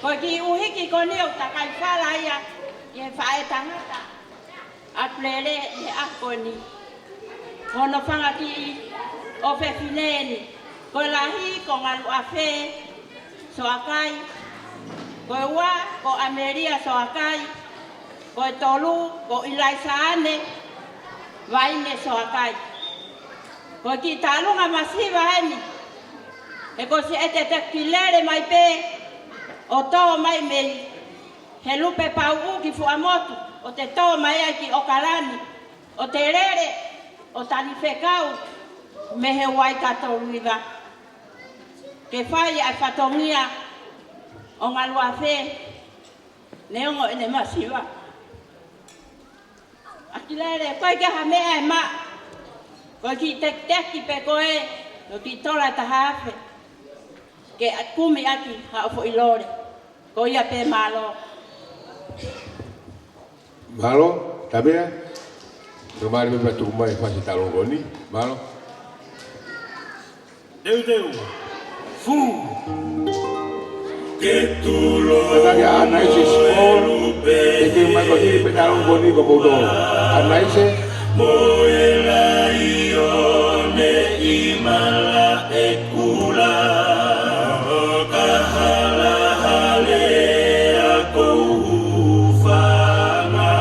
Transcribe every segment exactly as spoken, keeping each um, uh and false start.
Ko e kiʻi ʻuhiki ko eni ʻoku takai fala ia ʻi he faʻētangata ʻApelele ʻi he ʻaho ko eni. Ko hono fanga kiʻi ʻofefine eni. Ko e lahi ko Ngaluʻafe Soakai. Ko e ua ko ʻAmelia Soakai. Ko e tolu ko ʻIlaisaane Vaine Soakai. Ko e kiʻi tālunga masiva eni. He ko siʻete teki lele mai pē ʻo tō mai mei he Lupe Pauʻu ki Fuaʻamotu, ʻo te tō mai ai ki ʻOkalani, ʻo te lele ʻo tali fekau mei he Waikato River ke fai ʻa e fatongia ʻo Ngaluʻafe neongo ʻene masiva. ʻAkilele, ko e kiʻi ha meʻa ʻe maʻu, ko e kiʻi tekiteki pē ko ē, ko e kiʻi tola ʻe taha afe, ke kumi ʻaki haʻo foʻi lole. Ko ia pē, mālō. Mālō, Tamea. Tau mālie pē pea tuku mai fasi talongoni. Mālō. Teuteu. Fū. Ke tulo. Pea ke ana i se sipolo. Ke ke mai ko hili pē talongoni ko koutolu. Ana i se. Mo e laione ʻi malaʻe kula. Ka halahale ʻa kou hūfanga.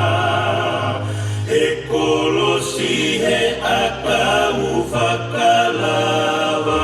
He kolosi he ʻakau fakalava.